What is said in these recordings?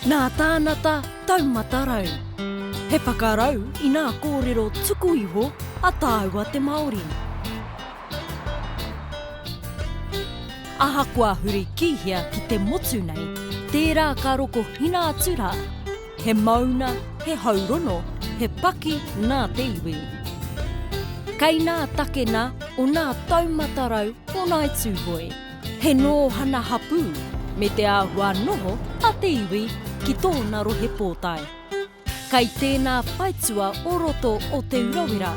Nā tānata taumata rau. He whakarau i nā kōrero tuku iho a tāua te Māori. Ahakoa huri ki hea ki te motu nei, tērā ka rokohina atu rā, he mauna, he haurono, he paki nā te iwi. Kei nā takena o nā taumata rau o Ngāi Tūhoe, he nōhana hapū me te āhua noho a te iwi ki tōna rohe pōtae. Kai tēnā whaitua o roto o Te Urawera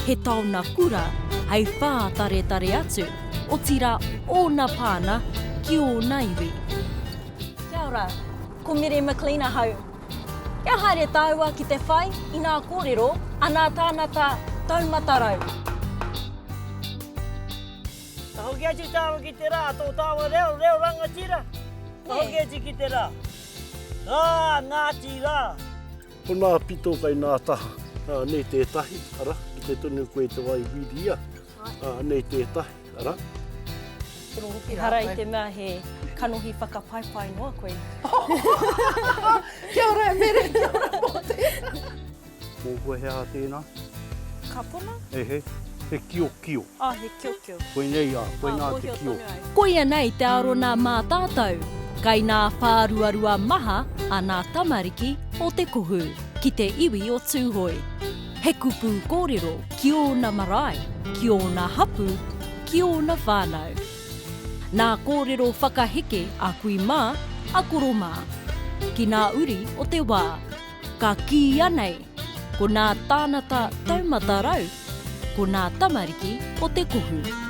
he taona kura hei whātaretare atu, otirā ōna pāna ki ōna iwi. Kia ora, ko Mere McLean ahau. Kia haere tāua ki te whai i nā kōrero a nā tānata taumata rau. Ka hoki atu tāua ki te rā, tō tāua reo, reo rangatira. Ka hoki atu ki te rā. Rā, Ngāti Rā. Ko nā pito kei nā taha, anei tētahi, ara, kite tonu koe te wai whiria, anei tētahi, ara. Ehara i te mea he kanohi whakapaipai noa koe. Kia ora e Mere, kia ora Mōte. Mō koe he aha tēnā? Ka pona? Ehe, he kiokio. Ah, he kiokio. Koinei, ah, koinā te kio. Koia nei te arona mā tātou, kai nā whāruarua maha a nā tamariki o Te Kohu ki te iwi o Tūhoe. He kupu kōrero ki ōna marae, ki ōna hapū, ki ōna whānau. Nā kōrero whakaheke a kui mā, a koro mā. Ki nā uri o te wā. Ka kīia nei, ko nā tānata taumata rau, ko nā tamariki o te kohu.